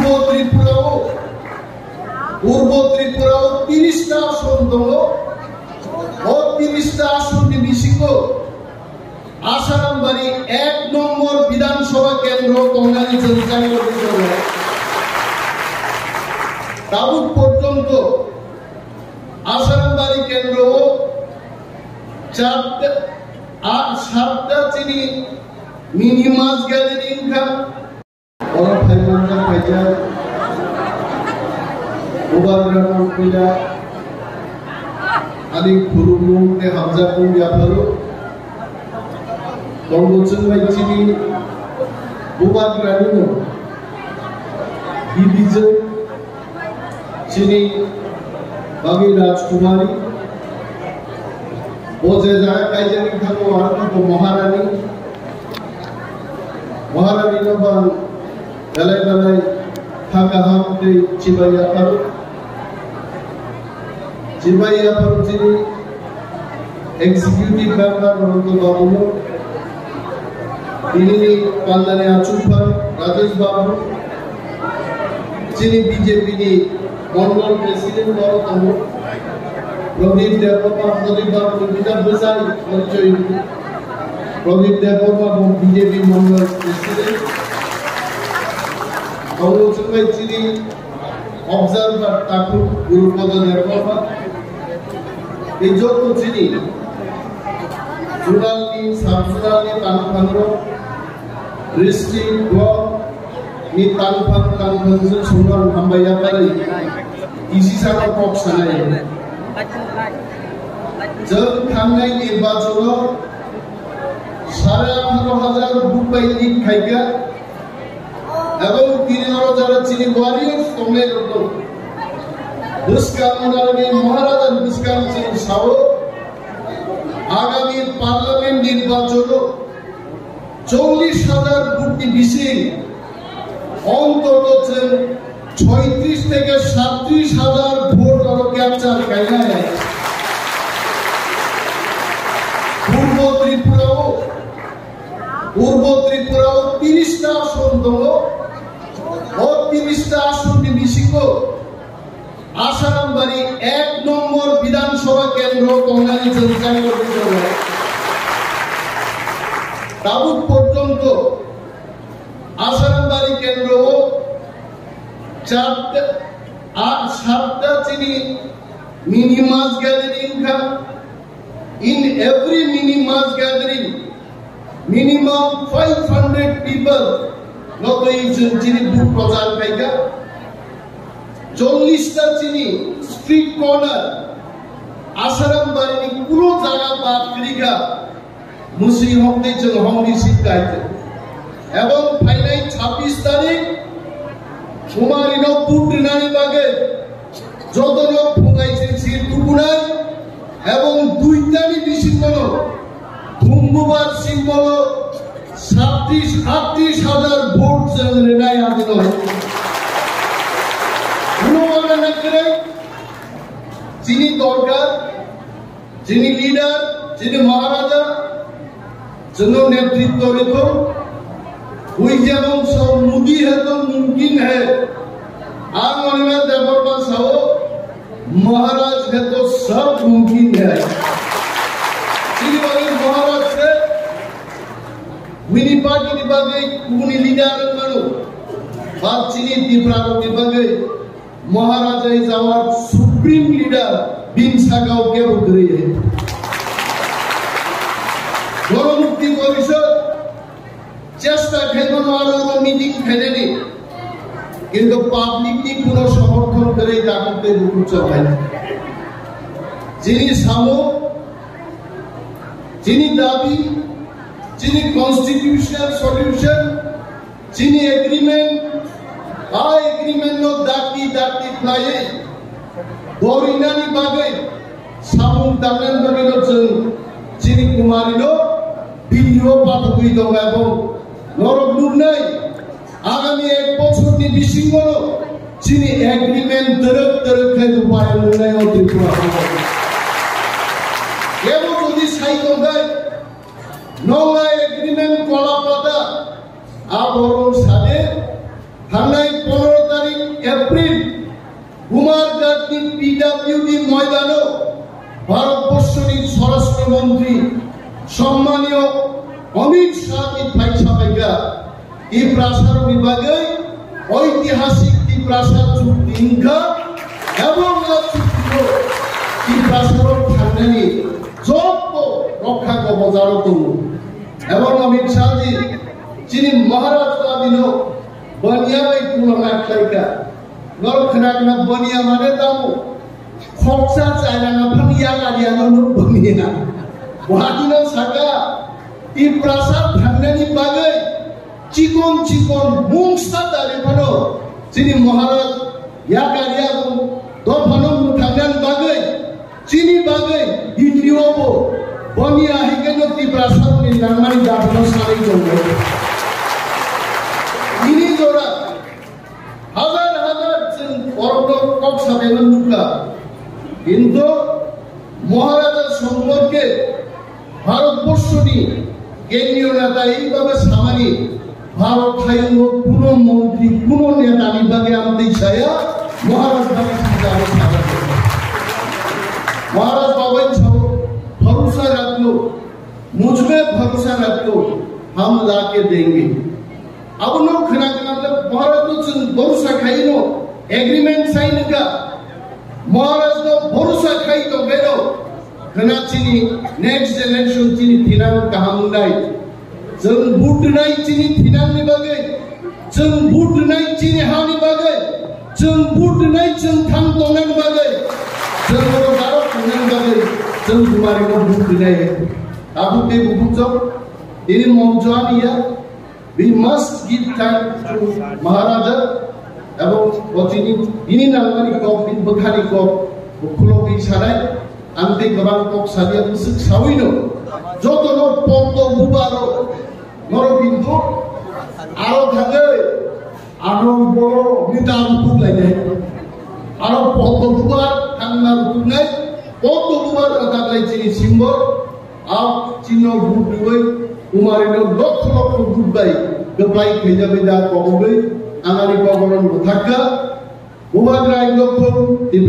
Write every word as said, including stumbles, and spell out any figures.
Purbo Tripura o, Purbo Tripura o tiris ta ason tongo. O tiris ta ason ni bisingo Asarambari ek nombor Bidhan Sabha kendro tongnani chwng chai rwgwi tongo. Tabuk porjonto Asarambari kendro o charta, a, satta chini mini mass gathering kha. Oro phaimanjak khaijak, Bubagra Mangpila, ani khulumung tei hamjakmung yapharo. Tongo chwng bai chini Bubagrani no, bibijwk chini bagwi Rajkumari. O je jaga kaijak wngkha, bo ang bo Maharani. Maharani no bo ang belai belai kha kaham tei chibai yapharo. Chibai yapharo chini executive member Ananto Babu no, tini ni pallani achukphang Rajesh Babu, chini B J P ni Mondol President borok tongo, Pradip Debbarma, Pradip Babu ni bwsai porichoi, Pradip Debbarma bo B J P Mondol President. Tongo chwng bai chini observer takhuk Gurupada Debbarma. Tei joto chini zonal ni, sub zonal ni tangphang rok, district, block ni tangphang tangphang chwng songno ang hambai yaphari isi saka kok sanai. Chwng thangnai nirbachon o sare atharo hajar vote bai lead khaikha. Ebong tini oro jara chini warriors tongnai rok no bwskang onarni Maharaja ni bwskang chini sao agami parliament nirbachon o chollish hajar vote ni bising ontoto chwng choitris theke satris hajar vote oro capture khainai. Purbo Tripura o Purbo Tripura o tiris ta ason tongo. O tiris ta ason ni bisingo Asarambari ek nombor Bidhan Sabha kendro tongnani chwng chai rwgwi tongo. Tabuk porjonto Asarambari kendro o charta, a, satta chini mini mass gathering kha. In every mini mass gathering, minimum five hundred people no twi chwng chini vote prochar khaikha. Chollish ta chini street corner, Asarambari ni kuno jaga bad kwrwi kha. Mwswi hokni chwng hokni sip khaikha. Ebong phainai chabbish tarik Kumari no vote rinani bagwi jotono phungai se sir tukunai ebong duitani bisingono Bhumbubar Simbolo satris atris hajar vote chwng rinai adino. Uno wana nakirai chini dorkar, chini leader, chini Maharaja, chwngno netritwo rwthung. Ui jemon sao Modi hai to mumkin hai. Ang Animesh Debbarma sao Maharaj hai to sab mumkin hai. Chini bagwi Maharaj se mini party ni bagwi kubuni leader wng mano. Ba chini Tipra rok ni bagwi Maharaja is our supreme leader, bini sakao kebo kwrwi. Ganamukti Porishad chesta khaimano aro oro meeting khainani, kintu public ni kuno somorthon kwrwi dakuk tei bukur chawai. Chini samung, chini dabi, chini constitutional solution, chini agreement, a agreement no dakti dakti khlaiwi dorinani bagwi samung tangnani bagwi no chwng chini Kumari no video pathogwi tongo, ebong norok nuknai agami ek bochor ni bisingo no chini agreement twrwk twrwk khe rupayon rwnai o Tripura. Kebo jodi sai tongkhai, nongai agreement kola pata, a borok sade thangnai pondro Moidano Bharatborsoni Swarashtra Montri Sommaniyo Amit Shah ni phaisa phaikha. Tiprasarokni bagwi oitihasik Tiprasa chukti wngkha, ebong o chuktio Tiprasarok thangnani joto rokha kobojarok tongo. Ebong Amit Shah ji chini Maharaj Babino baniya bai tulona khlaikha. Norok khna khna baniya mane tamo khoksa chairang aphang yakariyano nuk baniya. Wahadino saka Tiprasa thangnani bagwi chikon chikon mungsa tari phano chini Maharaj yakariyano dophano mwthangnani bagwi chini bagwi Delhi o bo baniya hingeno Tiprasa ni nangmani daphano salai tongo. Ini jora Hazar hazar chwng borokno kok sabaino nukha. Kintu Maharaja somporke Bharatborsoni kendriyo neta ei babe samani Bharat hayungo kuno montri, kuno netani bagwi amtwi saya, Maharaj bagwi sijagwi sabaino. Maharaj bagwi sao, bharosa rakhlo, mujhme bharosa rakhlo, hum lake denge. Abono khna khna le Maharaj no chwng borosa khaino agreement sign wngkha. Maharaj no borosa khai tongkhaino khna chini next generation chini thinang kaham wngnai. Chwng vote rwnai chini thinangni bagwi. Chwng vote rwnai chini hani bagwi. Chwng vote rwnai chwng thang tongnani bagwi. Chwng oro darok tongnani bagwi. Chwng Bumari no vote rwnai. Tabuk tei bubuk chok. Ini mom joani ya. We must give time to Maharaja. Ebong o tini, tini nangmani kok, bini bwkhani kok, bo khulogwi sanai, ang tei kwbang kok sadia bwswk sawino. Jotono poddo bubaro, norok hindu, aro thangwi, ano boro nita rutuk lainai. Aro poddo bubar thangna rutuknai, poddo bubar rwtaklai chini simbol, Ang chino vote rwui, Kumarino lokho lokho vote bai kwplai khaijagwi da kobogwi, ang ani koboron bwthakha, Bubagra ang lokho, Tipra